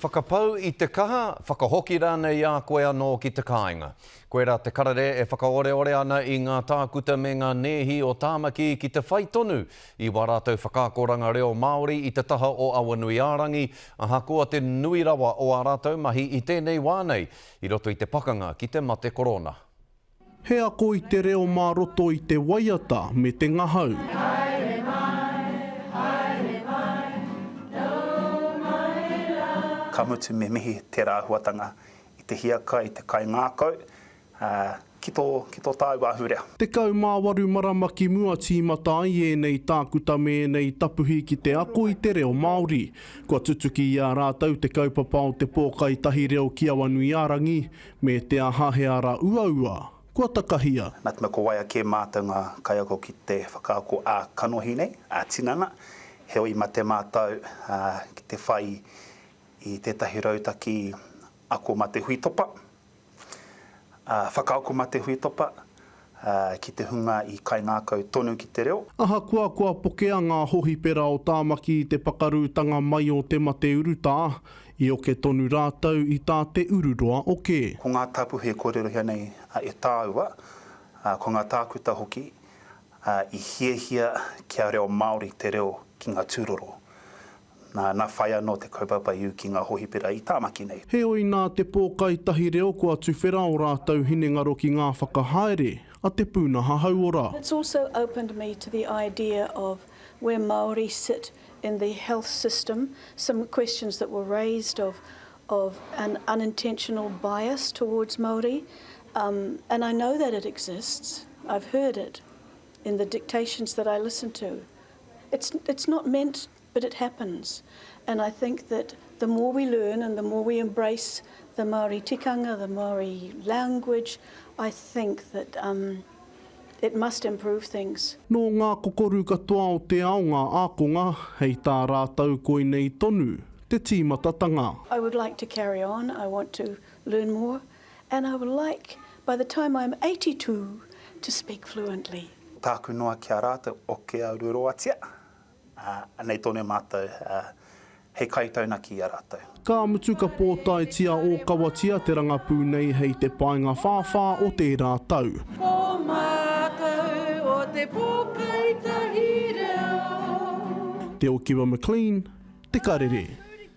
Whakapau i te kaha, whakahoki rānei i a koe anō ki te kāinga. Koirā te karere e whakaoreore ana i ngā tākuta me ngā nēhi o Tāmaki ki te whai tonu i wā rātou whakaakoranga reo Māori i te taha o Awanuiārangi, ahakoa te nui rawa o ā rātou mahi i tēnei wā nei i roto i te pakanga ki te mate korona. He ako i te reo mā roto i te waiata me te ngahau. Haere mai, haere mai, nau mai rā. Ka mutu me mihi tērā āhuatanga i te hiakai, i te kaingākau, ā, ki tō, ki tō tāua ahurea. 18 marama ki mua tīmata ai ēnei tākuta me ēnei tapuhi ki te ako i te reo Māori. Kua tutuki i a rātou te kaupapa o te pōkaitahi reo ki Awanuiārangi, Me te aha he ara uaua kua takahia. Nā te mea ko waia kē mātou ngā kaiako ki te whakaako ā-kanohi nei, ā-tinana, heoi mate mātou ki te whai i tētahi rautaki ako mā te huitopa, whakaako mā te huitopa, ki te hunga i kaingākau tonu ki te reo. Ahakoa kua pokea ngā hohipera o Tāmaki i te pakarūtanga mai o te mate urutā, i oke tonu rātou i tā Te Ururoa oke. Ko ngā tapuhi e kōrerohia nei e tāua, ko ngā tākuta hoki, i hiahia kia reo Māori te reo ki ngā tūroro. Nā, nā whai anō te kaupapa i ū ki ngā hōhipera i Tāmaki nei. Heoi nā te pōkaitahi reo kua tuwhera ō rātou hinengaro ki ngā whakahaere a te pūnaha hauora. It's also opened me to the idea of where Māori sit in the health system, some questions that were raised of of an unintentional bias towards Māori, um, and I know that it exists. I've heard it in the dictations that I listen to. It's, it's not meant but it happens. And I think that the more we learn and the more we embrace the Māori tikanga, the Māori language, I think that um, it must improve things. Nō ngā kokoru katoa o te ao ngā ākonga, hei tā rātou koinei tonu te tīmatatanga. I would like to carry on, I want to learn more and I would like by the time I'm 82 to speak fluently. Tāku noa ki a rātou, oke a Ruroatia. Ā, anei tonu mātou hei kaitaunaki i a rātou. Ka mutu ka pōtaetia ōkawatia te rangapū nei hei te Paengawhāwhā o tērā tau. Ko mātou o te pōkaitahi reo. Te Okiwa McLean, Te Karere.